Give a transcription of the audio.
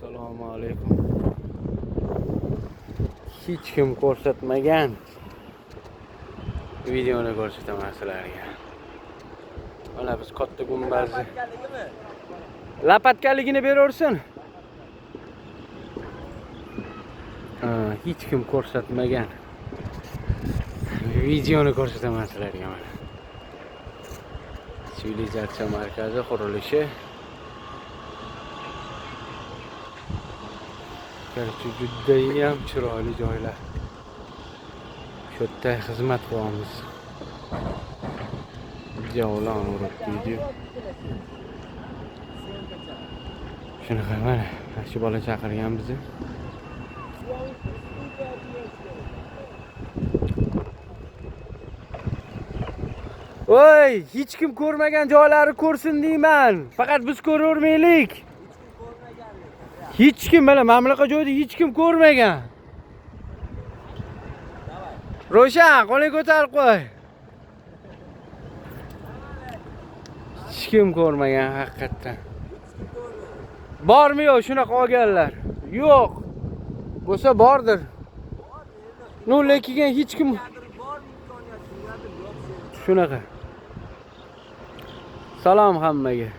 Assalomu alaykum. Hech kim ko'rsatmagan videoni ko'rsataman sizlarga. Mana biz katta gumbazni lapatkaligini beraversin. Ha, hech kim ko'rsatmagan videoni ko'rsataman sizlarga mana. Sivilizatsiya markazi qurilishi. Короче, judayam chiroyli joylar. Shu yerda xizmat qilyapmiz. Javlon urib video. Shunaqa mana shu bola chaqirgan bizni. Voy, hech kim ko'rmagan joylari ko'rsin deyman. Faqat biz ko'ravermaylik. Hech kim mana bunaqa joyda hech kim ko'rmagan. Roshan, qo'lingni ko'tarib qo'y. Hech kim ko'rmagan haqiqatdan. Bormi yo'q shunaqa olganlar? Yo'q. Bo'lsa bordir. No, lekin hech kim shunaqa. Salom hammaga.